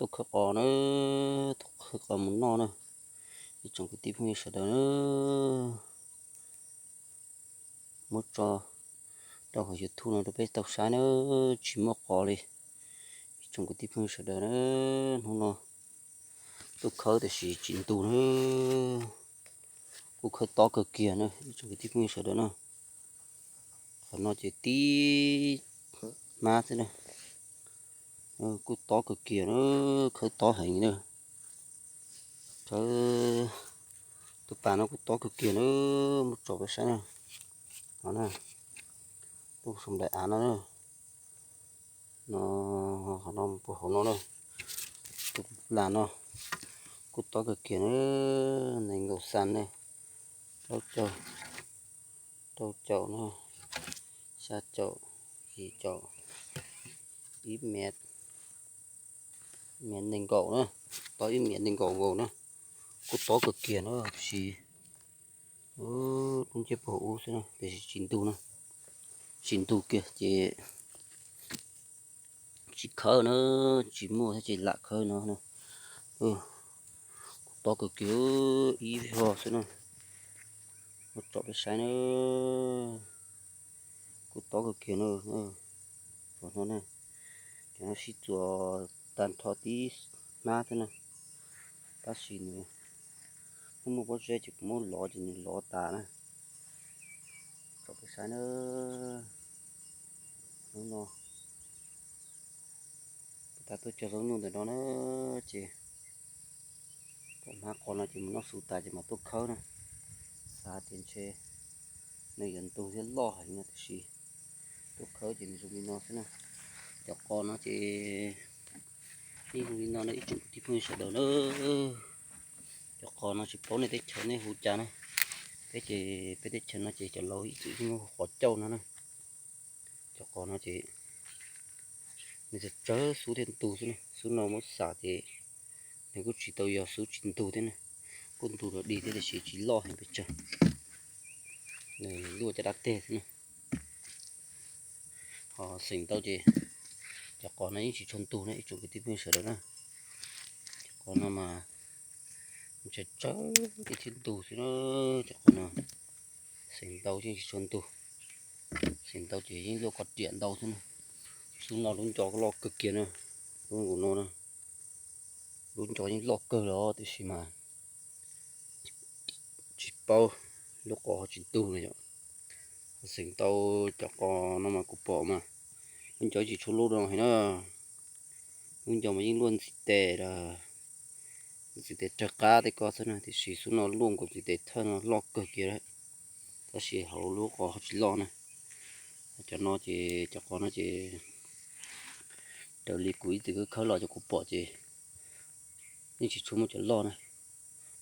Tuaj khawb qos na, tuaj khawb qos mus noj na, ib tsoom kwv tij phooj ywg sawv daws na. Muab tso rau hauv YouTube no rau peb tau saib na, tsis muaj qos li. Ib tsoom kwv tij phooj ywg sawv daws na, hnub no tuaj khawb tiam sis tsis ntug na, kuj khawb tob kawg kiag na ib tsoom kwv tij phooj ywg sawv daws na. Qhov no ces tib hmab xwb na, kuj tob kawg kiag na, khawb tob heev na. Khawb tus pas no kuj tob kawg kiag na, muab tso peb saib na. No na, tuaj sau nplaim av no na. No, qhov no puag hauv no na, tus pas no kuj tob kawg kiag na, nees nkaum xas na, plaub caug, rau caum na, xya caum, yim caum, ib mev, mev nees nkaum na, tob ib mev nees nkaum nkaus na, kuj tob kawg kiag na, tiam sis lub ntsiab puag hauv ub xwb na, tiam sis tsis ntug na, tsis ntug kiag ces tsis khawb na, tsis muaj thiab ces lam khawb no na. Kuj tob kawg kiag ib hov xwb na, muab tso peb saib na, kuj tob kawg kiag na. Cov no na, cov no sib txuas tag nrho tib hmab xwb na, tab sis nws muaj muaj pob zeb ces kuv muab lov ces nws lov tas na. Tso peb saib na, hnub no kuv tau tuaj cog zaub nyuj ntawm no na, ces pom hmab qos no ces mus noj su tas ces mam tuaj khawb na. Xav tias ntshe nws yuav ntug thiab loj heev no tiam sis tuaj khawb ces nws zoo li no xwb na. Cov qos no ces yeej zoo li no na ib tsoom kwv tij phooj ywg sawv daws na. Cov qos no tsis paub nej teb chaws nej hu cas na, peb ces peb teb chaws no ces cov laus ib txwm yeej hu qos cauj no na. Cov qos no ces nws tsawg tsawg xub thiaj ntug xwb na, xub no muab xam ces nws kuj tsis tau yog xub tsis ntug thiab na, kuj ntug los dig thiab tiam sis tsis loj heev pes tsawg, nws luaj caj dab teg xwb na. Ho xeem ntau ces cov qos no yeej tsis tshua ntug na ib tsoom kwv tij phooj ywg sawv daws na. Cov qos no mas tsawg tsawg thiaj ntug xwb na, cov qos no xeem ntau yeej tsis tshua ntug. Xeem ntau ces yeej luaj koj riam ntau xwb na. Xub no lub nco loj kawg kiag na, lub nkaus no na, lub nco yeej loj kawg los tiam sis mas tsis paub lub qos ho tsis ntug no yom. Xeem ntau cov qos no mas kuv pom mas lub nco tsis tshua luaj no heev na. Lub nco mas yeej luaj ntxiv tes, ntxiv tes raws qab tej ko xwb na, tiam sis xub no luaj nkaus ntxiv tes thawj no loj kawg kiag lawm, tab sis hauv lub qos ho tsis loj na. Cov no ces cov qos no ces raws li kuv ib txwm khawb los cov kuv pom ces yeej tsis tshua muaj cov loj na,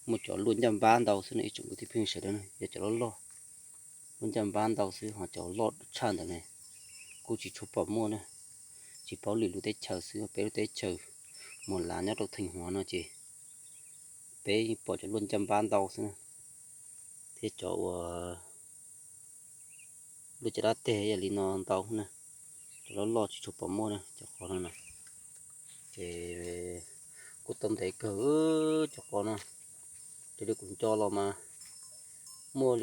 muaj cov luaj ncaj npab ntau xwb na ib tsoom kwv tij phooj ywg sawv daws na, yog cov loj loj luaj ncaj npab ntau xwb ho cov loj tshaj ntawd ne kuj tsis tshua pom muaj na. Tsis paub lwm lub teb chaws xwb, peb lub teb chaws Muas Lav nyob rau Theej Huav no ces peb yeej pom cov luaj ncaj npab ntau xwb na, thiab cov uas luaj caj dab teg yog li no ntau na, cov loj loj tsis tshua pom muaj na cov qos no na. Ces kuj tau ntev kawg cov qos no, raws li kuv nco los mas muaj